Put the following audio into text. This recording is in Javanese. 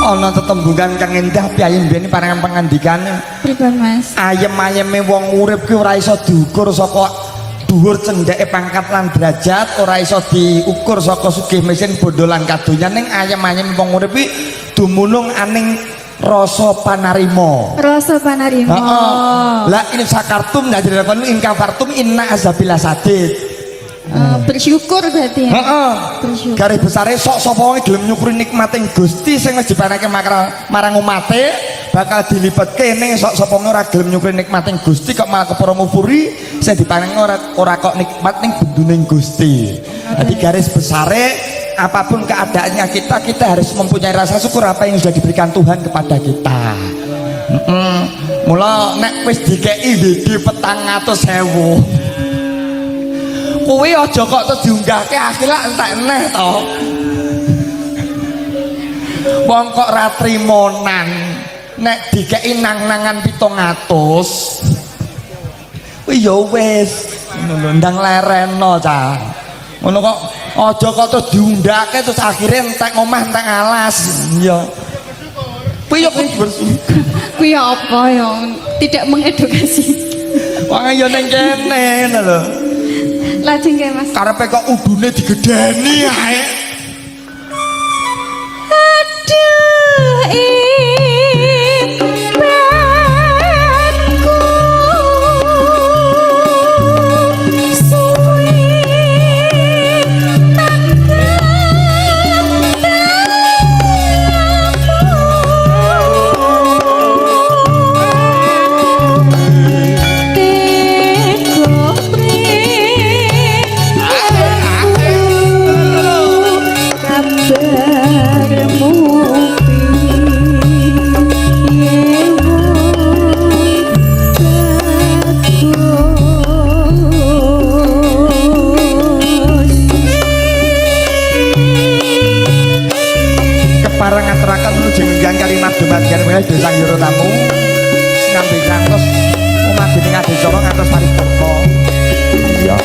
Ana tetembungan kang endah piyayi mbiyen parangan pangandikan. Pripun, Mas? Ayem-ayeme wong urip kuwi ora iso diukur saka dhuwur cendheke pangkat lan derajat, ora iso diukur saka sugih mesin bondo lan kadonyan, ning ayem-ayeme wong urip kuwi dumunung aning rasa panarima. Rasa panarima. Heeh. Lah in syakartum ndak dilakoni in kafartum inna azabila sadid. Bersyukur berarti ya. Heeh. Bersyukur. Garis besare sok sapa wong gelem nyukuri nikmating Gusti sing wis diparingake marang umate bakal dilipetke, ning sok sapa wong ora gelem nyukuri nikmating Gusti kok malah kepara ngufuri sing diparingake ora kok nikmat ning benduning Gusti. Jadi garis besare apapun keadaannya kita, kita harus mempunyai rasa syukur apa yang sudah diberikan Tuhan kepada kita. Mula nek wis dikeki WD 400.000 kuwi aja kok terus diunggahke, akhirnya entek neh to. Wong kok ra trimonan nek dikeki nang-nangan 700 kuwi ya wis ngono lho, ndang lereno cah. Ngono kok aja kok terus diunggahke terus akhirnya entek omah entek alas. Ya kuwi ya kudu bersyukur. Kuwi apa ya? Tidak mengedukasi. Wong ya ning kene ngono lho. Lajeng nggih, Mas. Karepe kok udune digedeni ae. Aduh, ibatku suwe tak ketemu. Tega kabarmu piye wong bagus. Kepareng ngaturaken wilujeng ngenggah kalimat dumadian menawi desa Yoro tamu ngambil ngantos omah dening adicara ngantos paripurna. Iya.